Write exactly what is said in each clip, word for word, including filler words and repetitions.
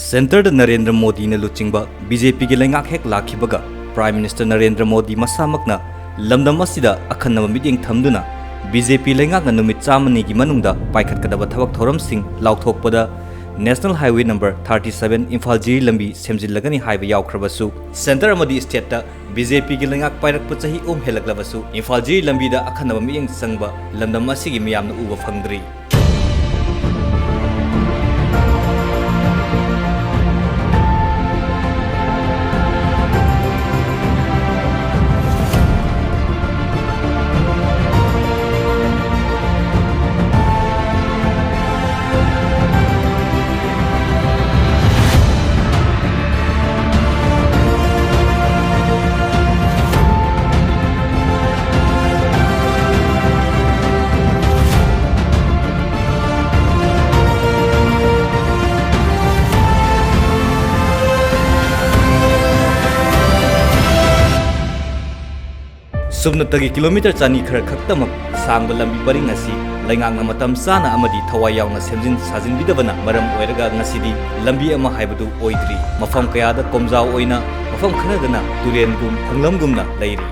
ꯁꯦꯟꯇꯔꯗ ꯅꯔꯦꯟꯗ꯭ꯔ ꯃꯣꯗꯤꯅ ꯂꯨꯆꯤꯡꯕ ꯕꯤ ꯖꯦ ꯄꯤꯒꯤ ꯂꯩꯉꯥꯛ ꯍꯦꯛ ꯂꯥꯛꯈꯤꯕꯒ, ꯄ꯭ꯔꯥꯏꯝ ꯃꯤꯅꯤꯁꯇꯔ ꯅꯔꯦꯟꯗ꯭ꯔ ꯃꯣꯗꯤ ꯃꯁꯥꯃꯛꯅ ꯂꯝꯗꯝ ꯑꯁꯤꯗ ꯑꯈꯟꯅꯕ ꯃꯤꯠꯌꯦꯡ ꯊꯝꯗꯨꯅ, ꯕꯤ ꯖꯦ ꯄꯤ ꯂꯩꯉꯥꯛꯅ ꯅꯨꯃꯤꯠ ꯆꯥꯝꯃꯅꯤꯒꯤ ꯃꯅꯨꯡꯗ ꯄꯥꯏꯈꯠꯀꯗꯕ ꯊꯕꯛ ꯊꯧꯔꯝꯁꯤꯡ ꯂꯥꯎꯊꯣꯛꯄꯗ, national highway number thirty seven Imphal Jiri ꯂꯝꯕꯤ ꯁꯦꯝꯖꯤꯜꯂꯒꯅꯤ ꯍꯥꯏꯕ ꯌꯥꯎꯈ꯭ꯔꯕꯁꯨ, ꯁꯦꯟꯇꯔ ꯑꯃꯗꯤ ꯁ꯭ꯇꯦꯠꯇ ꯕꯤ ꯖꯦ ꯄꯤꯒꯤ ꯂꯩꯉꯥꯛ ꯄꯥꯏꯔꯛꯄ ꯆꯍꯤ ꯑꯍꯨꯝ ꯍꯦꯜꯂꯛꯂꯕꯁꯨ, ꯏꯝꯐꯥꯜ ꯖꯤꯔꯤ ꯂꯝꯕꯤꯗ ꯑꯈꯟꯅꯕ ꯃꯤꯠꯌꯦꯡ ꯆꯪꯕ ꯂꯝꯗꯝ ꯑꯁꯤꯒꯤ ꯃꯤꯌꯥꯝꯅ ꯎꯕ ꯐꯪꯗ꯭ꯔꯤ꯫ ꯁꯨꯞꯅꯇꯒꯤ ꯀꯤꯂꯣꯃꯤꯇꯔ ꯆꯅꯤ ꯈꯔ ꯈꯛꯇꯃꯛ ꯁꯥꯡꯕ ꯂꯝꯕꯤ ꯄꯔꯤꯡ ꯑꯁꯤ ꯂꯩꯉꯥꯛꯅ ꯃꯇꯝ ꯆꯥꯅ ꯑꯃꯗꯤ ꯊꯋꯥꯏ ꯌꯥꯎꯅ ꯁꯦꯝꯖꯤꯟ ꯁꯥꯖꯤꯟꯕꯤꯗꯕꯅ ꯃꯔꯝ ꯑꯣꯏꯔꯒ ꯉꯁꯤꯗꯤ ꯂꯝꯕꯤ ꯑꯃ ꯍꯥꯏꯕꯗꯨ ꯑꯣꯏꯗ꯭ꯔꯤ꯫ ꯃꯐꯝ ꯀꯌꯥꯗ ꯀꯣꯝꯖꯥꯎ ꯑꯣꯏꯅ, ꯃꯐꯝ ꯈꯔꯗꯅ ꯇꯨꯔꯦꯟꯒꯨꯝ ꯈꯣꯡꯂꯝꯒꯨꯝꯅ ꯂꯩꯔꯤ꯫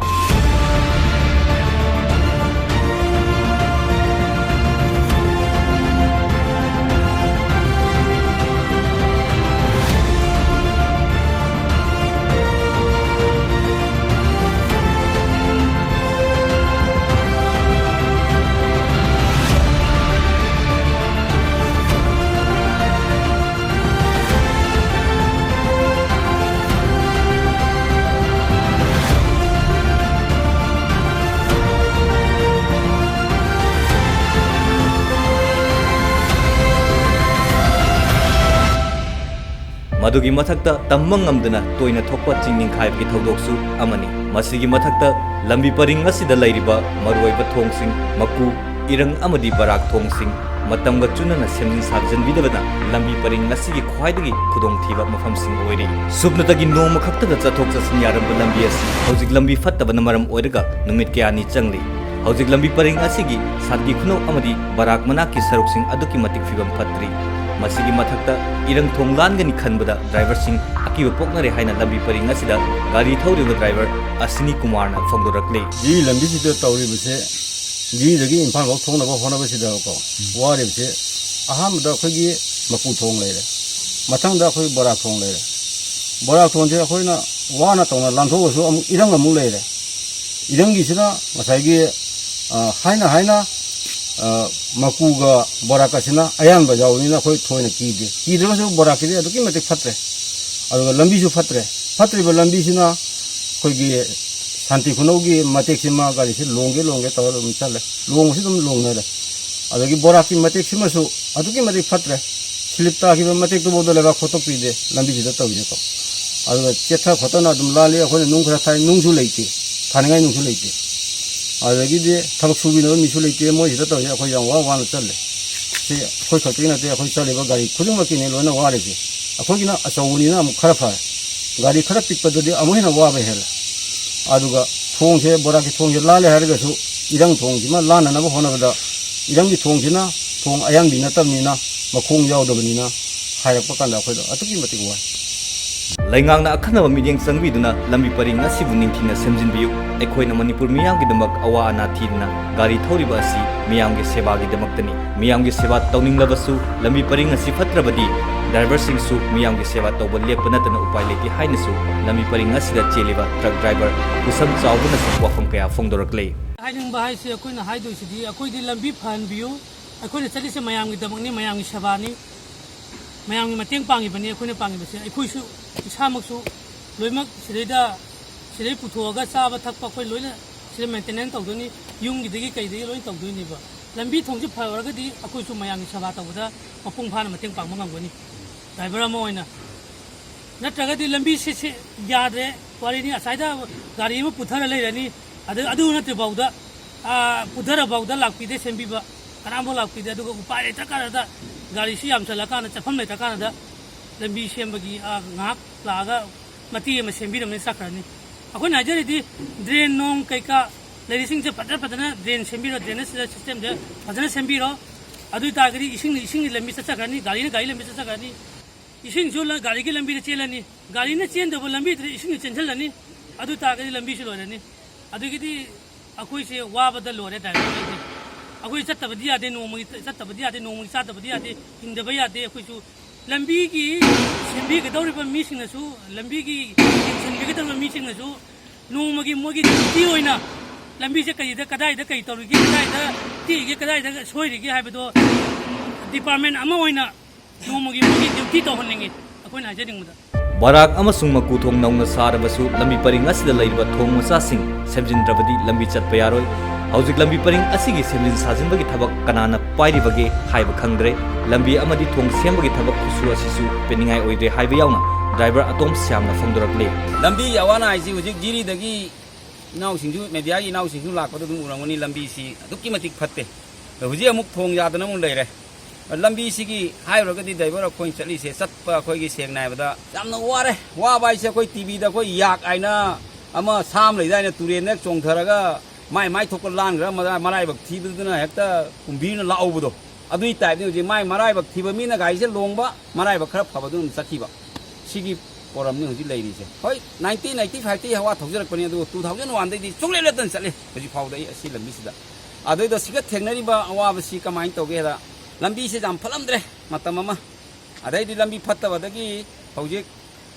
ꯃꯗꯨꯒꯤ ꯃꯊꯛꯇ ꯇꯝꯕ ꯉꯝꯗꯅ ꯇꯣꯏꯅ ꯊꯣꯛꯄ ꯆꯤꯡ ꯅꯤꯡꯈꯥꯏꯕꯒꯤ ꯊꯧꯗꯣꯛꯁꯨ ꯑꯃꯅꯤ꯫ ꯃꯁꯤꯒꯤ ꯃꯊꯛꯇ ꯂꯝꯕꯤ ꯄꯔꯤꯡ ꯑꯁꯤꯗ ꯂꯩꯔꯤꯕ ꯃꯔꯨꯑꯣꯏꯕ ꯊꯣꯡꯁꯤꯡ, ꯃꯀꯨ, ꯏꯔꯪ ꯑꯃꯗꯤ ꯕꯔꯥꯛ ꯊꯣꯡꯁꯤꯡ ꯃꯇꯝꯒ ꯆꯨꯅꯅ ꯁꯦꯝꯖꯤꯟ ꯁꯥꯖꯤꯟꯕꯤꯗꯕꯅ ꯂꯝꯕꯤ ꯄꯔꯤꯡ ꯑꯁꯤꯒꯤ ꯈ꯭ꯋꯥꯏꯗꯒꯤ ꯈꯨꯗꯣꯡꯊꯤꯕ ꯃꯐꯝꯁꯤꯡ ꯑꯣꯏꯔꯤ꯫ ꯁꯨꯞꯅꯇꯒꯤ ꯅꯣꯡꯃ ꯈꯛꯇꯗ ꯆꯠꯊꯣꯛ ꯆꯠꯁꯤꯟ ꯌꯥꯔꯝꯕ ꯂꯝꯕꯤ ꯑꯁꯤ ꯍꯧꯖꯤꯛ ꯂꯝꯕꯤ ꯐꯠꯇꯕꯅ ꯃꯔꯝ ꯑꯣꯏꯔꯒ ꯅꯨꯃꯤꯠ ꯀꯌꯥꯅꯤ ꯆꯪꯂꯤ꯫ ꯍꯧꯖꯤꯛ ꯂꯝꯕꯤ ꯄꯔꯤꯡ ꯑꯁꯤꯒꯤ ꯁꯥꯠꯀꯤ ꯈꯨꯅꯧ ꯑꯃꯗꯤ ꯕꯔꯥꯛ ꯃꯅꯥꯛꯀꯤ ꯁꯔꯨꯛꯁꯤꯡ ꯑꯗꯨꯛꯀꯤ ꯃꯇꯤꯛ ꯐꯤꯕꯝ ꯐꯠꯇ꯭ꯔꯤ꯫ ꯃꯁꯤꯒꯤ ꯃꯊꯛꯇ ꯏꯔꯪ ꯊꯣꯡ ꯂꯥꯟꯒꯅꯤ ꯈꯟꯕꯗ ꯗ꯭ꯔꯥꯏꯚꯔꯁꯤꯡ ꯑꯀꯤꯕ ꯄꯣꯛꯅꯔꯦ ꯍꯥꯏꯅ ꯂꯝꯕꯤ ꯄꯔꯤꯡ ꯑꯁꯤꯗ ꯒꯥꯔꯤ ꯊꯧꯔꯤꯕ ꯗ꯭ꯔꯥꯏꯚꯔ ꯑꯁꯤꯅꯤ ꯀꯨꯃꯥꯔꯅ ꯐꯣꯡꯗꯣꯔꯛꯂꯤ꯫ ꯁꯤ ꯂꯝꯕꯤꯁꯤꯗ ꯇꯧꯔꯤꯕꯁꯦ, ꯖꯤꯔꯤꯗꯒꯤ ꯏꯝꯐꯥꯜ ꯐꯥꯎ ꯊꯣꯛꯅꯕ ꯍꯣꯠꯅꯕꯁꯤꯗꯀꯣ, ꯋꯥꯔꯤꯕꯁꯦ ꯑꯍꯥꯟꯕꯗ ꯑꯩꯈꯣꯏꯒꯤ ꯃꯀꯨ ꯊꯣꯡ ꯂꯩꯔꯦ, ꯃꯊꯪꯗ ꯑꯩꯈꯣꯏ ꯕꯣꯔꯥ ꯊꯣꯡ ꯂꯩꯔꯦ꯫ ꯕꯣꯔꯥ ꯊꯣꯡꯁꯦ ꯑꯩꯈꯣꯏꯅ ꯋꯥꯅ ꯇꯧꯅ ꯂꯥꯟꯊꯣꯛꯑꯁꯨ ꯑꯃꯨꯛ ꯏꯔꯪ ꯑꯃꯨꯛ ꯂꯩꯔꯦ꯫ ꯏꯔꯪꯒꯤꯁꯤꯅ ꯉꯁꯥꯏꯒꯤ, ꯑ, ꯍꯥꯏꯅ ꯍꯥꯏꯅ, ꯑ, ꯃꯀꯨꯒ ꯕꯣꯔꯥꯀꯁꯤꯅ ꯑꯌꯥꯟꯕ ꯌꯥꯎꯕꯅꯤꯅ ꯑꯩꯈꯣꯏ ꯊꯣꯏꯅ ꯀꯤꯗꯦ꯫ ꯀꯤꯗ꯭ꯔꯒꯁꯨ ꯕꯣꯔꯥꯀꯤꯗꯤ ꯑꯗꯨꯛꯀꯤ ꯃꯇꯤꯛ ꯐꯠꯇ꯭ꯔꯦ꯫ ꯑꯗꯨꯒ ꯂꯝꯕꯤꯁꯨ ꯐꯠꯇ꯭ꯔꯦ꯫ ꯐꯠꯇ꯭ꯔꯤꯕ ꯂꯝꯕꯤꯁꯤꯅ ꯑꯩꯈꯣꯏꯒꯤ ꯁꯥꯟꯇꯤ ꯈꯨꯅꯧꯒꯤ ꯃꯇꯦꯛꯁꯤꯃ ꯒꯥꯔꯤꯁꯤ ꯂꯣꯡꯒꯦ ꯂꯣꯡꯒꯦ ꯇꯧꯔꯒ ꯑꯗꯨꯝ ꯆꯠꯂꯦ꯫ ꯂꯣꯡꯕꯁꯨ ꯑꯗꯨꯝ ꯂꯣꯡꯅꯔꯦ꯫ ꯑꯗꯒꯤ ꯕꯣꯔꯥꯀꯤ ꯃꯇꯦꯛꯁꯤꯃꯁꯨ ꯑꯗꯨꯛꯀꯤ ꯃꯇꯤꯛ ꯐꯠꯇ꯭ꯔꯦ꯫ ꯁ꯭ꯂꯤꯞ ꯇꯥꯈꯤꯕ ꯃꯇꯦꯛꯇꯨꯐꯥꯎꯗ ꯂꯩꯕꯥꯛ ꯈꯣꯠꯇꯣꯛꯄꯤꯗꯦ ꯂꯝꯕꯤꯁꯤꯗ ꯇꯧꯔꯤꯁꯦꯀꯣ꯫ ꯑꯗꯨꯒ ꯆꯦꯠꯊ ꯈꯣꯠꯇꯅ ꯑꯗꯨꯝ ꯂꯥꯜꯂꯤ꯫ ꯑꯩꯈꯣꯏꯅ ꯅꯨꯡ ꯈꯔ ꯊꯥꯏ, ꯅꯨꯡꯁꯨ ꯂꯩꯇꯦ, ꯊꯥꯅꯤꯡꯉꯥꯏ ꯅꯨꯡꯁꯨ ꯂꯩꯇꯦ꯫ ꯑꯗꯒꯤꯗꯤ ꯊꯕꯛ ꯁꯨꯕꯤꯅꯕ ꯃꯤꯁꯨ ꯂꯩꯇꯦ꯫ ꯃꯣꯏꯁꯤꯗ ꯇꯧꯔꯤꯁꯦ ꯑꯩꯈꯣꯏ ꯌꯥꯝ ꯋꯥ ꯋꯥꯅ ꯆꯠꯂꯦ꯫ ꯁꯤ ꯑꯩꯈꯣꯏ ꯈꯛꯇꯒꯤ ꯅꯠꯇꯦ, ꯑꯩꯈꯣꯏ ꯆꯠꯂꯤꯕ ꯒꯥꯔꯤ ꯈꯨꯗꯤꯡꯃꯛꯀꯤꯅꯦ ꯂꯣꯏꯅ ꯋꯥꯔꯤꯁꯦ꯫ ꯑꯩꯈꯣꯏꯒꯤꯅ ꯑꯆꯧꯕꯅꯤꯅ ꯑꯃꯨꯛ ꯈꯔ ꯐꯔꯦ, ꯒꯥꯔꯤ ꯈꯔ ꯄꯤꯛꯄꯗꯗꯤ ꯑꯃꯨꯛ ꯍꯦꯟꯅ ꯋꯥꯕ ꯍꯦꯜꯂꯦ꯫ ꯑꯗꯨꯒ ꯊꯣꯡꯁꯦ, ꯕꯣꯔꯥꯀꯤ ꯊꯣꯡꯁꯦ ꯂꯥꯜꯂꯦ ꯍꯥꯏꯔꯒꯁꯨ ꯏꯔꯪ ꯊꯣꯡꯁꯤꯃ ꯂꯥꯟꯅꯅꯕ ꯍꯣꯠꯅꯕꯗ ꯏꯔꯪꯒꯤ ꯊꯣꯡꯁꯤꯅ ꯊꯣꯡ ꯑꯌꯥꯟꯕꯤ ꯅꯠꯇꯕꯅꯤꯅ, ꯃꯈꯣꯡ ꯌꯥꯎꯗꯕꯅꯤꯅ ꯍꯥꯏꯔꯛꯄ ꯀꯥꯟꯗ ꯑꯩꯈꯣꯏꯗ ꯑꯗꯨꯛꯀꯤ ꯃꯇꯤꯛ ꯋꯥꯏ꯫ ꯂꯩꯉꯥꯛꯅ ꯑꯈꯟꯅꯕ ꯃꯤꯠꯌꯦꯡ ꯆꯪꯕꯤꯗꯨꯅ ꯂꯝꯕꯤ ꯄꯔꯤꯡ ꯑꯁꯤꯕꯨ ꯅꯤꯡꯊꯤꯅ ꯁꯦꯝꯖꯤꯟꯕꯤꯌꯨ꯫ ꯑꯩꯈꯣꯏꯅ ꯃꯅꯤꯄꯨꯔ ꯃꯤꯌꯥꯝꯒꯤꯗꯃꯛ ꯑꯋꯥ ꯑꯅꯥ ꯊꯤꯗꯅ ꯒꯥꯔꯤ ꯊꯧꯔꯤꯕ ꯑꯁꯤ ꯃꯤꯌꯥꯝꯒꯤ ꯁꯦꯕꯥꯒꯤꯗꯃꯛꯇꯅꯤ꯫ ꯃꯤꯌꯥꯝꯒꯤ ꯁꯦꯕꯥ ꯇꯧꯅꯤꯡꯂꯕꯁꯨ ꯂꯝꯕꯤ ꯄꯔꯤꯡ ꯑꯁꯤ ꯐꯠꯇ꯭ꯔꯕꯗꯤ ꯗ꯭ꯔꯥꯏꯚꯔꯁꯤꯡꯁꯨ ꯃꯤꯌꯥꯝꯒꯤ ꯁꯦꯕꯥ ꯇꯧꯕ ꯂꯦꯞꯄ ꯅꯠꯇꯅ ꯎꯄꯥꯏ ꯂꯩꯇꯦ ꯍꯥꯏꯅꯁꯨ ꯂꯝꯕꯤ ꯄꯔꯤꯡ ꯑꯁꯤꯗ ꯆꯦꯜꯂꯤꯕ ꯇ꯭ꯔꯛ ꯗ꯭ꯔꯥꯏꯚꯔ ꯄꯨꯁꯝ ꯆꯥꯎꯕꯅꯁꯨ ꯋꯥꯐꯝ ꯀꯌꯥ ꯐꯣꯡꯗꯣꯔꯛꯂꯤ꯫ ꯍꯥꯏꯅꯤꯡꯕ ꯍꯥꯏꯁꯦ ꯑꯩꯈꯣꯏꯅ ꯍꯥꯏꯗꯣꯏꯁꯤꯗꯤ ꯑꯩꯈꯣꯏꯗꯤ ꯂꯝꯕꯤ ꯐꯍꯟꯕꯤꯌꯨ, ꯑꯩꯈꯣꯏꯅ ꯆꯠꯂꯤꯁꯦ ꯃꯌꯥꯝꯒꯤꯗꯃꯛꯅꯤ, ꯃꯌꯥꯝꯒꯤ ꯁꯦꯕꯥꯅꯤ, ꯃꯌꯥꯝꯒꯤ ꯃꯇꯦꯡ ꯄꯥꯡꯉꯤꯕꯅꯤ ꯑꯩꯈꯣꯏꯅ ꯄꯥꯡꯉꯤꯕꯁꯦ꯫ ꯑꯩꯈꯣꯏꯁꯨ ꯏꯁꯥꯃꯛꯁꯨ ꯂꯣꯏꯅꯃꯛ ꯁꯤꯗꯩꯗ, ꯁꯤꯗꯩ ꯄꯨꯊꯣꯛꯑꯒ ꯆꯥꯕ ꯊꯛꯄ ꯑꯩꯈꯣꯏ ꯂꯣꯏꯅ ꯁꯤꯗ ꯃꯦꯟꯇꯦꯅꯦꯟꯁ ꯇꯧꯗꯣꯏꯅꯤ, ꯌꯨꯝꯒꯤꯗꯒꯤ ꯀꯩꯗꯒꯤ ꯂꯣꯏꯅ ꯇꯧꯗꯣꯏꯅꯦꯕ꯫ ꯂꯝꯕꯤ ꯊꯣꯡꯁꯤ ꯐꯔꯒꯗꯤ ꯑꯩꯈꯣꯏꯁꯨ ꯃꯌꯥꯝꯒꯤ ꯁꯦꯕꯥ ꯇꯧꯕꯗ ꯃꯄꯨꯡ ꯐꯥꯅ ꯃꯇꯦꯡ ꯄꯥꯡꯕ ꯉꯝꯒꯅꯤ ꯗ꯭ꯔꯥꯏꯚꯔ ꯑꯃ ꯑꯣꯏꯅ꯫ ꯅꯠꯇ꯭ꯔꯒꯗꯤ ꯂꯝꯕꯤꯁꯤ ꯁꯤ ꯌꯥꯗ꯭ꯔꯦ, ꯋꯥꯔꯤꯅꯤ, ꯑꯁꯥꯏꯗ ꯒꯥꯔꯤ ꯑꯃ ꯄꯨꯊꯔ ꯂꯩꯔꯅꯤ, ꯑꯗꯨ, ꯑꯗꯨ ꯅꯠꯇ꯭ꯔꯤꯐꯥꯎꯗ, ꯑꯥ, ꯄꯨꯊꯔꯐꯥꯎꯗ ꯂꯥꯛꯄꯤꯗꯦ ꯁꯦꯝꯕꯤꯕ, ꯀꯅꯥꯝꯐꯥꯎ ꯂꯥꯛꯄꯤꯗꯦ꯫ ꯑꯗꯨꯒ ꯎꯄꯥꯏ ꯂꯩꯇ꯭ꯔꯀꯥꯟꯗ, ꯒꯥꯔꯤꯁꯤ ꯌꯥꯝꯁꯜꯂꯀꯥꯟꯗ, ꯆꯠꯐꯝ ꯂꯩꯇ꯭ꯔꯀꯥꯟꯗ ꯂꯝꯕꯤ ꯁꯦꯝꯕꯒꯤ, ꯑꯥ, ꯉꯥꯏꯍꯥꯛ ꯂꯥꯛꯑꯒ ꯃꯇꯦꯛ ꯑꯃ ꯁꯦꯝꯕꯤꯔꯝꯃꯦ ꯆꯠꯈ꯭ꯔꯅꯤ꯫ ꯑꯩꯈꯣꯏꯅ ꯍꯥꯏꯖꯔꯤꯗꯤ ꯗ꯭ꯔꯦꯟ ꯅꯣꯡ ꯀꯩꯀꯥ ꯂꯩꯔꯤꯁꯤꯡꯁꯦ ꯐꯖ ꯐꯖꯅ ꯗ꯭ꯔꯦꯟ ꯁꯦꯝꯕꯤꯔꯣ, ꯗ꯭ꯔꯦꯅꯦꯖ ꯁꯤꯁꯇꯦꯝꯁꯦ ꯐꯖꯅ ꯁꯦꯝꯕꯤꯔꯣ꯫ ꯑꯗꯨ ꯑꯣꯏ ꯇꯥꯔꯒꯗꯤ ꯏꯁꯤꯡꯅ ꯏꯁꯤꯡꯒꯤ ꯂꯝꯕꯤ ꯆꯠꯆꯈ꯭ꯔꯅꯤ, ꯒꯥꯔꯤꯅ ꯒꯥꯔꯤ ꯂꯝꯕꯤ ꯆꯠꯆꯈ꯭ꯔꯅꯤ꯫ ꯏꯁꯤꯡꯁꯨ ꯂ-, ꯒꯥꯔꯤꯒꯤ ꯂꯝꯕꯤꯗ ꯆꯦꯜꯂꯅꯤ, ꯒꯥꯔꯤꯅ ꯆꯦꯟꯗꯕ ꯂꯝꯕꯤꯗꯨꯗ ꯏꯁꯤꯡꯅ ꯆꯦꯟꯁꯤꯜꯂꯅꯤ꯫ ꯑꯗꯨ ꯑꯣꯏ ꯇꯥꯔꯒꯗꯤ ꯂꯝꯕꯤꯁꯨ ꯂꯣꯏꯔꯅꯤ꯫ ꯑꯗꯨꯒꯤꯗꯤ ꯑꯩꯈꯣꯏꯁꯦ ꯋꯥꯕꯗ ꯂꯣꯏꯔꯦ ꯗ꯭ꯔꯥꯏꯚꯔ ꯑꯩꯁꯦ꯫ ꯑꯩꯈꯣꯏ ꯆꯠꯇꯕꯗꯤ ꯌꯥꯗꯦ, ꯅꯣꯡꯃꯒꯤ ꯆꯠꯇꯕꯗꯤ ꯌꯥꯗꯦ, ꯅꯣꯡꯃꯒꯤ ꯆꯥꯗꯕꯗꯤ ꯌꯥꯗꯦ, ꯍꯤꯡꯗꯕ ꯌꯥꯗꯦ꯫ ꯑꯩꯈꯣꯏꯁꯨ ꯂꯝꯕꯤꯒꯤ ꯁꯦꯝꯕꯤꯒꯗꯧꯔꯤꯕ ꯃꯤꯁꯤꯡꯅꯁꯨ, ꯂꯝꯕꯤꯒꯤ ꯌꯦꯡꯁꯤꯟꯕꯤꯒꯗꯧꯔꯤꯕ ꯃꯤꯁꯤꯡꯅꯁꯨ ꯅꯣꯡꯃꯒꯤ ꯃꯣꯏꯒꯤ ꯗ꯭ꯌꯨꯇꯤ ꯑꯣꯏꯅ ꯂꯝꯕꯤꯁꯦ ꯀꯔꯤꯗ, ꯀꯗꯥꯏꯗ ꯀꯔꯤ ꯇꯧꯔꯤꯒꯦ, ꯀꯗꯥꯏꯗ ꯇꯦꯛꯏꯒꯦ, ꯀꯗꯥꯏꯗ ꯁꯣꯏꯔꯤꯒꯦ ꯍꯥꯏꯕꯗꯣ ꯗꯤꯄꯥꯔꯠꯃꯦꯟ ꯑꯃ ꯑꯣꯏꯅ ꯅꯣꯡꯃꯒꯤ ꯃꯣꯏꯒꯤ ꯗ꯭ꯌꯨꯇꯤ ꯇꯧꯍꯟꯅꯤꯡꯉꯤ ꯑꯩꯈꯣꯏꯅ ꯍꯥꯏꯖꯅꯤꯡꯕꯗ꯫ ꯕꯔꯥꯛ ꯑꯃꯁꯨꯡ ꯃꯀꯨ ꯊꯣꯡ ꯅꯧꯅ ꯁꯥꯔꯕꯁꯨ ꯂꯝꯕꯤ ꯄꯔꯤꯡ ꯑꯁꯤꯗ ꯂꯩꯔꯤꯕ ꯊꯣꯡ ꯃꯆꯥꯁꯤꯡ ꯁꯦꯝꯖꯤꯟꯗ꯭ꯔꯕꯗꯤ ꯂꯝꯕꯤ ꯆꯠꯄ ꯌꯥꯔꯣꯏ꯫ ꯍꯧꯖꯤꯛ ꯂꯝꯕꯤ ꯄꯔꯤꯡ ꯑꯁꯤꯒꯤ ꯁꯦꯝꯖꯤꯟ ꯁꯥꯖꯤꯟꯕꯒꯤ ꯊꯕꯛ ꯀꯅꯥꯅ ꯄꯥꯏꯔꯤꯕꯒꯦ ꯍꯥꯏꯕ ꯈꯪꯗ꯭ꯔꯦ꯫ ꯂꯝꯕꯤ ꯑꯃꯗꯤ ꯊꯣꯡ ꯁꯦꯝꯕꯒꯤ ꯊꯕꯛ ꯈꯨꯠꯁꯨ ꯑꯁꯤꯁꯨ ꯄꯦꯟꯅꯤꯡꯉꯥꯏ ꯑꯣꯏꯗ꯭ꯔꯦ ꯍꯥꯏꯕ ꯌꯥꯎꯅ ꯗ꯭ꯔꯥꯏꯚꯔ ꯑꯇꯣꯝ ꯁ꯭ꯌꯥꯝꯅ ꯐꯣꯡꯗꯣꯔꯛꯂꯤ꯫ ꯂꯝꯕꯤꯒꯤ ꯑꯋꯥ ꯑꯅꯥ ꯍꯥꯏꯁꯤ ꯍꯧꯖꯤꯛ ꯖꯤꯔꯤꯗꯒꯤ ꯏꯅꯥꯎꯁꯤꯡꯁꯨ, ꯃꯦꯗꯤꯌꯥꯒꯤ ꯏꯅꯥꯎꯁꯤꯡꯁꯨ ꯂꯥꯛꯄꯗ ꯑꯗꯨꯝ ꯎꯔꯝꯒꯅꯤ, ꯂꯝꯕꯤꯁꯤ ꯑꯗꯨꯛꯀꯤ ꯃꯇꯤꯛ ꯐꯠꯇꯦ꯫ ꯍꯧꯖꯤꯛ ꯑꯃꯨꯛ ꯊꯣꯡ ꯌꯥꯗꯅ ꯑꯃꯨꯛ ꯂꯩꯔꯦ꯫ ꯂꯝꯕꯤꯁꯤꯒꯤ ꯍꯥꯏꯔꯨꯔꯒꯗꯤ ꯗ꯭ꯔꯥꯏꯚꯔ ꯑꯩꯈꯣꯏꯅ ꯆꯠꯂꯤꯁꯦ, ꯆꯠꯄ ꯑꯩꯈꯣꯏꯒꯤ ꯁꯦꯡꯅ ꯍꯥꯏꯕꯗ ꯌꯥꯝꯅ ꯋꯥꯔꯦ꯫ ꯋꯥꯕ ꯍꯥꯏꯁꯦ ꯑꯩꯈꯣꯏ ꯇꯤꯚꯤꯗ ꯑꯩꯈꯣꯏ ꯌꯥꯛ ꯍꯥꯏꯅ ꯑꯃ ꯁꯥ ꯑꯃ ꯂꯩꯗꯥꯏꯅꯦ, ꯇꯨꯔꯦꯟꯗ ꯍꯦꯛ ꯆꯣꯡꯊꯔꯒ ꯃꯥꯏ ꯃꯥꯏ ꯊꯣꯛꯄ ꯂꯥꯟꯈ꯭ꯔ ꯃꯔꯥ-, ꯃꯔꯥꯏꯕꯛ ꯊꯤꯕꯗꯨꯅ ꯍꯦꯛꯇ ꯀꯨꯝꯕꯤꯅ ꯂꯥꯛꯍꯧꯕꯗꯣ, ꯑꯗꯨꯒꯤ ꯇꯥꯏꯞꯅꯤ꯫ ꯍꯧꯖꯤꯛ ꯃꯥꯏ ꯃꯔꯥꯏꯕꯛ ꯊꯤꯕ ꯃꯤꯅ ꯒꯥꯔꯤꯁꯦ ꯂꯣꯡꯕ, ꯃꯔꯥꯏꯕꯛ ꯈꯔ ꯐꯕꯗꯨꯅ ꯆꯠꯈꯤꯕ꯫ ꯁꯤꯒꯤ ꯄꯣꯔꯝꯅꯤ ꯍꯧꯖꯤꯛ ꯂꯩꯔꯤꯁꯦ꯫ ꯍꯣꯏ, ꯅꯥꯏꯟꯇꯤꯟ ꯑꯩꯠꯇꯤ ꯐꯥꯏꯚꯇꯒꯤ ꯍꯋꯥ ꯊꯧꯖꯔꯛꯄꯅꯤ, ꯑꯗꯨꯒ ꯇꯨ ꯊꯥꯎꯖꯟ ꯋꯥꯟꯗꯒꯤꯗꯤ ꯁꯨꯡꯂꯦꯞ ꯂꯦꯞꯇꯅ ꯆꯠꯂꯤ ꯍꯧꯖꯤꯛ ꯐꯥꯎꯗ ꯑꯩ ꯑꯁꯤ ꯂꯝꯕꯤꯁꯤꯗ꯫ ꯑꯗꯨꯗ ꯁꯤꯒ ꯊꯦꯡꯅꯔꯤꯕ ꯑꯋꯥꯕꯁꯤ ꯀꯃꯥꯏꯅ ꯇꯧꯒꯦ ꯍꯥꯏꯗ, ꯂꯝꯕꯤꯁꯦ ꯌꯥꯝ ꯐꯠꯂꯝꯗ꯭ꯔꯦ ꯃꯇꯝ ꯑꯃ, ꯑꯗꯩꯗꯤ ꯂꯝꯕꯤ ꯐꯠꯇꯕꯗꯒꯤ ꯍꯧꯖꯤꯛ,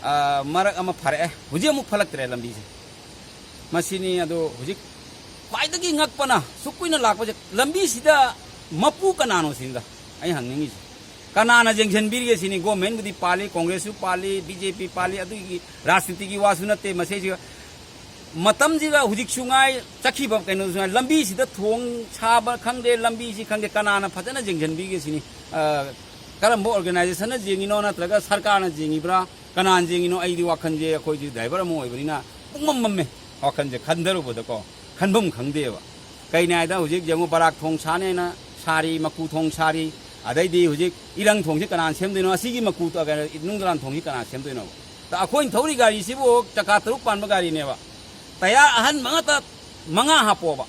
ꯑ, ꯃꯔꯛ ꯑꯃ ꯐꯔꯛꯑꯦ, ꯍꯧꯖꯤꯛ ꯑꯃꯨꯛ ꯐꯠꯂꯛꯇ꯭ꯔꯦ ꯂꯝꯕꯤꯁꯦ꯫ ꯃꯁꯤꯅꯤ꯫ ꯑꯗꯣ ꯍꯧꯖꯤꯛ ꯈ꯭ꯋꯥꯏꯗꯒꯤ ꯉꯛꯄꯅ, ꯁꯨꯛ ꯀꯨꯏꯅ ꯂꯥꯛꯄꯁꯦ, ꯂꯝꯕꯤꯁꯤꯗ ꯃꯄꯨ ꯀꯅꯥꯅꯣ ꯁꯤꯅꯤꯗ ꯑꯩ ꯍꯪꯅꯤꯡꯉꯤꯁꯦ꯫ ꯀꯅꯥꯅ ꯌꯦꯡꯁꯤꯟꯕꯤꯔꯤꯒꯦ ꯁꯤꯅꯤ꯫ ꯒꯣꯔꯃꯦꯟꯕꯨꯗꯤ ꯄꯥꯜꯂꯤ, ꯀꯣꯡꯒ꯭ꯔꯦꯁꯁꯨ ꯄꯥꯜꯂꯤ, ꯕꯤ ꯖꯦ ꯄꯤ ꯄꯥꯜꯂꯤ, ꯑꯗꯨꯒꯤ ꯔꯥꯖꯅꯤꯇꯤꯒꯤ ꯋꯥꯁꯨ ꯅꯠꯇꯦ꯫ ꯃꯁꯤꯁꯤꯒ ꯃꯇꯝꯁꯤꯒ ꯍꯧꯖꯤꯛꯁꯨ ꯉꯥꯏ, ꯆꯠꯈꯤꯕ ꯀꯩꯅꯣꯁꯨ ꯉꯥꯏ, ꯂꯝꯕꯤꯁꯤꯗ ꯊꯣꯡ ꯁꯥꯕ ꯈꯪꯗꯦ, ꯂꯝꯕꯤꯁꯤ ꯈꯪꯗꯦ, ꯀꯅꯥꯅ ꯐꯖꯅ ꯌꯦꯡꯁꯤꯟꯕꯤꯒꯦ ꯁꯤꯅꯤ꯫ ꯑ, ꯀꯔꯝꯕ ꯑꯣꯔꯒꯅꯥꯏꯖꯦꯁꯟꯅ ꯌꯦꯡꯉꯤꯅꯣ, ꯅꯠꯇ꯭ꯔꯒ ꯁꯔꯀꯥꯔꯅ ꯌꯦꯡꯉꯤꯕ꯭ꯔꯥ, ꯀꯅꯥꯅ ꯌꯦꯡꯉꯤꯅꯣ? ꯑꯩꯗꯤ ꯋꯥꯈꯜꯁꯦ, ꯑꯩꯈꯣꯏꯁꯦ ꯗ꯭ꯔꯥꯏꯚꯔ ꯑꯃ ꯑꯣꯏꯕꯅꯤꯅ ꯄꯨꯡꯃꯝ ꯃꯝꯃꯦ ꯋꯥꯈꯜꯁꯦ ꯈꯟꯊꯔꯨꯕꯗꯀꯣ, ꯈꯟꯐꯝ ꯈꯪꯗꯦꯕ꯫ ꯀꯩꯅꯣ ꯍꯥꯏꯗ ꯍꯧꯖꯤꯛ ꯌꯦꯡꯉꯨ, ꯕꯔꯥꯛ ꯊꯣꯡ ꯁꯥꯅꯦꯅ ꯁꯥꯔꯤ, ꯃꯀꯨ ꯊꯣꯡ ꯁꯥꯔꯤ, ꯑꯗꯩꯗꯤ ꯍꯧꯖꯤꯛ ꯏꯔꯪ ꯊꯣꯡꯁꯤ ꯀꯅꯥꯅ ꯁꯦꯝꯗꯣꯏꯅꯣ? ꯑꯁꯤꯒꯤ ꯃꯀꯨ, ꯀꯩꯅꯣ, ꯅꯨꯡ ꯗꯣꯂꯥꯟ ꯊꯣꯡꯁꯤ ꯀꯅꯥꯅ ꯁꯦꯝꯗꯣꯏꯅꯣ? ꯇ-, ꯑꯩꯈꯣꯏꯅ ꯊꯧꯔꯤ ꯒꯥꯔꯤꯁꯤꯕꯨ ꯆꯀꯥ ꯇꯔꯨꯛ ꯄꯥꯟꯕ ꯒꯥꯔꯤꯅꯦꯕ, ꯇꯌꯥꯔ ꯑꯍꯟꯕ ꯉꯥꯛꯇ ꯃꯉꯥ ꯍꯥꯞꯄꯣꯕ,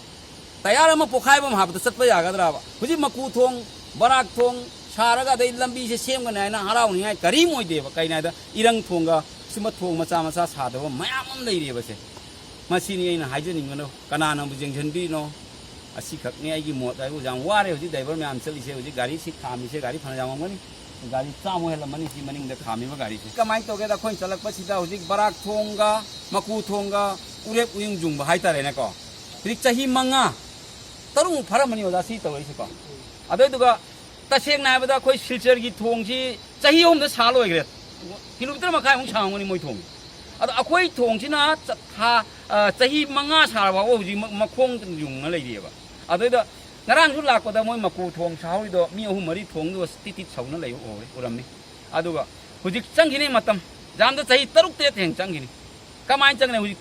ꯇꯌꯥꯔ ꯑꯃ ꯄꯣꯈꯥꯏꯕ ꯑꯃ ꯍꯥꯞꯄꯗ ꯆꯠꯄ ꯌꯥꯒꯗ꯭ꯔꯕ? ꯍꯧꯖꯤꯛ ꯃꯀꯨ ꯊꯣꯡ ꯕꯔꯥꯛ ꯊꯣꯡ ꯁꯥꯔꯒ ꯑꯗꯩ ꯂꯝꯕꯤꯁꯦ ꯁꯦꯝꯒꯅꯤ ꯍꯥꯏꯅ ꯍꯔꯥꯎꯅꯤꯡꯉꯥꯏ ꯀꯔꯤꯝ ꯑꯣꯏꯗꯦꯕ꯫ ꯀꯩꯅꯣ ꯍꯥꯏꯗ, ꯏꯔꯪ ꯊꯣꯡꯒ ꯁꯨꯝꯕ ꯊꯣꯡ ꯃꯆꯥ ꯃꯆꯥ ꯁꯥꯗꯕ ꯃꯌꯥꯝ ꯑꯃ ꯂꯩꯔꯤꯕꯁꯦ꯫ ꯃꯁꯤꯅꯤ ꯑꯩꯅ ꯍꯥꯏꯖꯅꯤꯡꯕꯅ, ꯀꯅꯥꯅꯕꯨ ꯌꯦꯡꯁꯤꯟꯕꯤꯔꯤꯅꯣ? ꯑꯁꯤꯈꯛꯅꯤ ꯑꯩꯒꯤ ꯃꯣꯠ ꯍꯥꯏꯕꯨ꯫ ꯌꯥꯝ ꯋꯥꯔꯦ ꯍꯧꯖꯤꯛ ꯗ꯭ꯔꯥꯏꯚꯔ ꯃꯌꯥꯝ ꯆꯠꯂꯤꯁꯦ꯫ ꯍꯧꯖꯤꯛ ꯒꯥꯔꯤꯁꯤ ꯈꯥꯝꯃꯤꯁꯦ, ꯒꯥꯔꯤ ꯐꯅ ꯌꯥꯝꯃꯝꯒꯅꯤ, ꯒꯥꯔꯤ ꯆꯥꯝꯃ ꯍꯦꯜꯂꯝꯃꯅꯤ ꯁꯤ ꯃꯅꯤꯡꯗ ꯈꯥꯝꯃꯤꯕ ꯒꯥꯔꯤꯁꯦ꯫ ꯀꯃꯥꯏꯅ ꯇꯧꯒꯦꯗ, ꯑꯩꯈꯣꯏꯅ ꯆꯠꯂꯛꯄꯁꯤꯗ ꯍꯧꯖꯤꯛ ꯕꯔꯥꯛ ꯊꯣꯡꯒ, ꯃꯀꯨ ꯊꯣꯡꯒ, ꯎꯔꯦꯞ ꯎꯌꯨꯡ ꯌꯨꯡꯕ ꯍꯥꯏꯇꯥꯔꯦꯅꯦꯀꯣ꯫ ꯍꯧꯖꯤꯛ ꯆꯍꯤ ꯃꯉꯥ, ꯇꯔꯨꯛꯃꯨꯛ ꯐꯥꯔꯝꯃꯅꯤ ꯑꯣꯖꯥ ꯁꯤ ꯇꯧꯔꯛꯏꯁꯦꯀꯣ꯫ ꯑꯗꯨꯗꯨꯒ ꯇꯁꯦꯡꯅ ꯍꯥꯏꯕꯗ ꯑꯩꯈꯣꯏ ꯁꯤꯜꯆꯔꯒꯤ ꯊꯣꯡꯁꯤ ꯆꯍꯤ ꯑꯍꯨꯝꯗ ꯁꯥ ꯂꯣꯏꯈ꯭ꯔꯦ꯫ ꯀꯤꯂꯣꯃꯤꯇꯔ ꯃꯈꯥꯏꯃꯨꯛ ꯁꯥꯡꯉꯝꯒꯅꯤ ꯃꯣꯏ ꯊꯣꯡꯁꯦ꯫ ꯑꯗꯣ ꯑꯩꯈꯣꯏ ꯊꯣꯡꯁꯤꯅ ꯆ-, ꯊꯥ, ꯑ, ꯆꯍꯤ ꯃꯉꯥ ꯁꯥꯔ ꯐꯥꯎꯕ ꯍꯧꯖꯤꯛ ꯃ-, ꯃꯈꯣꯡ ꯌꯨꯡꯅ ꯂꯩꯔꯤꯑꯕ꯫ ꯑꯗꯨꯗ ꯉꯔꯥꯡꯁꯨ ꯂꯥꯛꯄꯗ ꯃꯣꯏ ꯃꯀꯨ ꯊꯣꯡ ꯁꯥꯍꯧꯔꯤꯗꯣ ꯃꯤ ꯑꯍꯨꯝ ꯃꯔꯤ ꯊꯣꯡꯗꯨꯒ ꯇꯤꯠ ꯇꯤꯠ ꯁꯧꯅ ꯂꯩꯕ ꯎꯍꯧꯔꯦ, ꯎꯔꯝꯃꯤ꯫ ꯑꯗꯨꯒ ꯍꯧꯖꯤꯛ ꯆꯪꯈꯤꯅꯤ ꯃꯇꯝ, ꯌꯥꯝꯗ ꯆꯍꯤ ꯇꯔꯨꯛ ꯇꯔꯦꯠ ꯍꯦꯟꯅ ꯆꯪꯈꯤꯅꯤ꯫ ꯀꯃꯥꯏꯅ ꯆꯪꯒꯅꯤ? ꯍꯧꯖꯤꯛ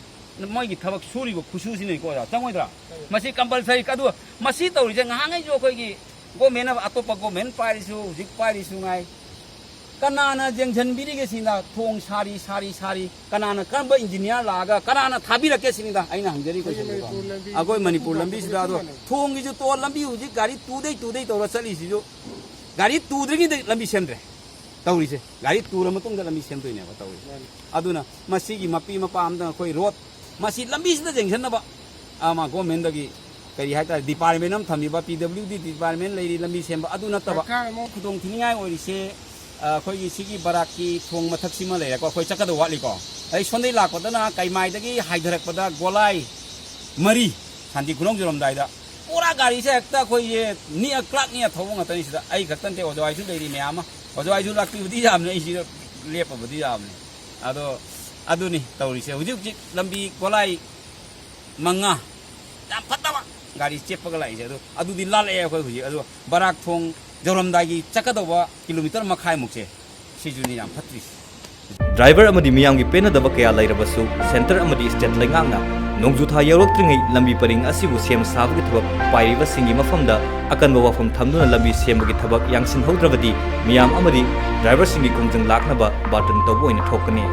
ꯃꯣꯏꯒꯤ ꯊꯕꯛ ꯁꯨꯔꯤꯕ ꯈꯨꯁꯨꯁꯤꯅꯀꯣ ꯑꯣꯖꯥ, ꯆꯪꯉꯣꯏꯗ꯭ꯔꯥ? ꯃꯁꯤ ꯀꯝꯄꯜꯁꯔꯤ꯫ ꯑꯗꯨꯒ ꯃꯁꯤ ꯇꯧꯔꯤꯁꯦ ꯉꯍꯥꯟꯈꯩꯁꯨ ꯑꯩꯈꯣꯏꯒꯤ ꯒꯣꯔꯃꯦꯟ ꯑꯃ, ꯑꯇꯣꯞꯄ ꯒꯣꯔꯃꯦꯟ ꯄꯥꯏꯔꯤꯁꯨ, ꯍꯧꯖꯤꯛ ꯄꯥꯏꯔꯤꯁꯨ ꯉꯥꯏ, ꯀꯅꯥꯅ ꯌꯦꯡꯁꯤꯟꯕꯤꯔꯤꯒꯦ ꯁꯤꯅ? ꯊꯣꯡ ꯁꯥꯔꯤ, ꯁꯥꯔꯤ, ꯁꯥꯔꯤ, ꯀꯅꯥꯅ, ꯀꯔꯝꯕ ꯏꯟꯖꯤꯅꯤꯌꯥꯔ ꯂꯥꯛꯑꯒ ꯀꯅꯥꯅ ꯊꯥꯕꯤꯔꯛꯀꯦ ꯁꯤꯅꯤꯗ ꯑꯩꯅ ꯍꯪꯖꯔꯤ ꯑꯩꯈꯣꯏ ꯀꯣꯏꯁꯟꯁꯦꯀꯣ꯫ ꯃꯅꯤꯄꯨꯔ ꯂꯝꯕꯤ ꯑꯩꯈꯣꯏ ꯃꯅꯤꯄꯨꯔ ꯂꯝꯕꯤꯁꯤꯗ꯫ ꯑꯗꯣ ꯊꯣꯡꯒꯤꯁꯨ ꯇꯣꯜ, ꯂꯝꯕꯤ ꯍꯧꯖꯤꯛ ꯒꯥꯔꯤ ꯇꯨꯗꯩ ꯇꯨꯗꯩ ꯇꯧꯔ ꯆꯠꯂꯤꯁꯤꯁꯨ, ꯒꯥꯔꯤ ꯇꯨꯗ꯭ꯔꯤꯉꯩꯗ ꯂꯝꯕꯤ ꯁꯦꯝꯗ꯭ꯔꯦ ꯇꯧꯔꯤꯁꯦ꯫ ꯒꯥꯔꯤ ꯇꯨꯔ ꯃꯇꯨꯡꯗ ꯂꯝꯕꯤ ꯁꯦꯝꯗꯣꯏꯅꯦꯕ ꯇꯧꯔꯤꯁꯦ꯫ ꯃꯥꯅꯤ꯫ ꯑꯗꯨꯅ ꯃꯁꯤꯒꯤ ꯃꯄꯤ ꯃꯄꯥ ꯑꯝꯗ ꯑꯩꯈꯣꯏ ꯔꯣꯗ, ꯃꯁꯤ ꯂꯝꯕꯤꯁꯤꯗ ꯌꯦꯡꯁꯤꯟꯅꯕ ꯑꯃ ꯒꯣꯔꯃꯦꯟꯗꯒꯤ ꯀꯔꯤ ꯍꯥꯏꯇꯥꯔꯦ, ꯗꯤꯄꯥꯔꯠꯃꯦꯟ ꯑꯃ ꯊꯝꯃꯤꯕ, ꯄꯤ ꯗꯕ꯭ꯂꯤꯎ ꯗꯤ ꯗꯤꯄꯥꯔꯠꯃꯦꯟ ꯂꯩꯔꯤ, ꯂꯝꯕꯤ ꯁꯦꯝꯕ꯫ ꯑꯗꯨ ꯅꯠꯇꯕ ꯁꯔꯀꯥꯔ ꯑꯃ ꯈꯨꯗꯣꯡ ꯊꯤꯅꯤꯡꯉꯥꯏ ꯑꯣꯏꯔꯤꯁꯦ, ꯑ, ꯑꯩꯈꯣꯏꯒꯤ ꯁꯤꯒꯤ ꯕꯔꯥꯛꯀꯤ ꯊꯣꯡ ꯃꯊꯛꯁꯤꯃ ꯂꯩꯔꯦꯀꯣ, ꯑꯩꯈꯣꯏ ꯆꯠꯀꯗꯕ ꯋꯥꯠꯂꯤꯀꯣ꯫ ꯑꯩ ꯁꯣꯝꯗꯒꯤ ꯂꯥꯛꯄꯗꯅ ꯀꯩꯃꯥꯏꯗꯒꯤ ꯍꯥꯏꯊꯔꯛꯄꯗ ꯒꯣꯂꯥꯏ ꯃꯔꯤ, ꯁꯥꯟꯇꯤ ꯈꯨꯅꯧ ꯌꯧꯔꯝꯗꯥꯏꯗ ꯄꯨꯔꯥ ꯒꯥꯔꯤꯁꯦ ꯍꯦꯛꯇ ꯑꯩꯈꯣꯏꯒꯤ ꯅꯤꯛꯑ ꯀ꯭ꯂꯥꯛ ꯅꯤꯛꯑ ꯊꯧꯕ ꯉꯥꯛꯇꯅꯤ ꯁꯤꯗ꯫ ꯑꯩ ꯈꯛꯇ ꯅꯠꯇꯦ, ꯑꯣꯖꯥ ꯍꯣꯏꯁꯨ ꯂꯩꯔꯤ ꯃꯌꯥꯝ ꯑꯃ꯫ ꯑꯣꯖꯥ ꯍꯣꯏꯁꯨ ꯂꯥꯛꯄꯤꯕꯗꯤ ꯌꯥꯕꯅꯦ, ꯑꯩ ꯁꯤꯗ ꯂꯦꯞꯄꯕꯨꯗꯤ ꯌꯥꯕꯅꯦ꯫ ꯑꯗꯣ ꯑꯗꯨꯅꯤ ꯇꯧꯔꯤꯁꯦ꯫ ꯍꯧꯖꯤꯛ ꯍꯧꯖꯤꯛ ꯂꯝꯕꯤ ꯒꯣꯂꯥꯏ ꯃꯉꯥ, ꯌꯥꯝ ꯐꯠꯇꯕ, ꯒꯥꯔꯤ ꯆꯦꯞꯄꯒ ꯂꯥꯛꯏꯁꯦ꯫ ꯑꯗꯣ ꯑꯗꯨꯗꯤ ꯂꯥꯜꯂꯛꯑꯦ ꯑꯩꯈꯣꯏ ꯍꯧꯖꯤꯛ꯫ ꯑꯗꯣ ꯕꯔꯥꯛ ꯊꯣꯡ ꯌꯧꯔꯝꯗꯥꯏꯒꯤ ꯆꯠꯀꯗꯧꯕ ꯀꯤꯂꯣꯃꯤꯇꯔ ꯃꯈꯥꯏꯃꯨꯛꯁꯦ, ꯁꯤꯁꯨꯅꯤ ꯌꯥꯝ ꯐꯠꯇ꯭ꯔꯤꯁꯦ꯫ ꯗ꯭ꯔꯥꯏꯚꯔ ꯑꯃꯗꯤ ꯃꯤꯌꯥꯝꯒꯤ ꯄꯦꯟꯅꯗꯕ ꯀꯌꯥ ꯂꯩꯔꯕꯁꯨ, ꯁꯦꯟꯇꯔ ꯑꯃꯗꯤ ꯁ꯭ꯇꯦꯠ ꯂꯩꯉꯥꯛꯅ ꯅꯣꯡꯖꯨꯊꯥ ꯌꯧꯔꯛꯇ꯭ꯔꯤꯉꯩ ꯂꯝꯕꯤ ꯄꯔꯤꯡ ꯑꯁꯤꯕꯨ ꯁꯦꯝ ꯁꯥꯕꯒꯤ ꯊꯕꯛ ꯄꯥꯏꯔꯤꯕꯁꯤꯡꯒꯤ ꯃꯐꯝꯗ ꯑꯀꯟꯕ ꯋꯥꯐꯝ ꯊꯝꯗꯨꯅ ꯂꯝꯕꯤ ꯁꯦꯝꯕꯒꯤ ꯊꯕꯛ ꯌꯥꯡꯁꯤꯟꯍꯧꯗ꯭ꯔꯕꯗꯤ, ꯃꯤꯌꯥꯝ ꯑꯃꯗꯤ ꯗ꯭ꯔꯥꯏꯚꯔꯁꯤꯡꯒꯤ ꯈꯣꯡꯖꯪ ꯂꯥꯛꯅꯕ ꯕꯥꯔꯇꯟ ꯇꯧꯕ ꯑꯣꯏꯅ ꯊꯣꯛꯀꯅꯤ꯫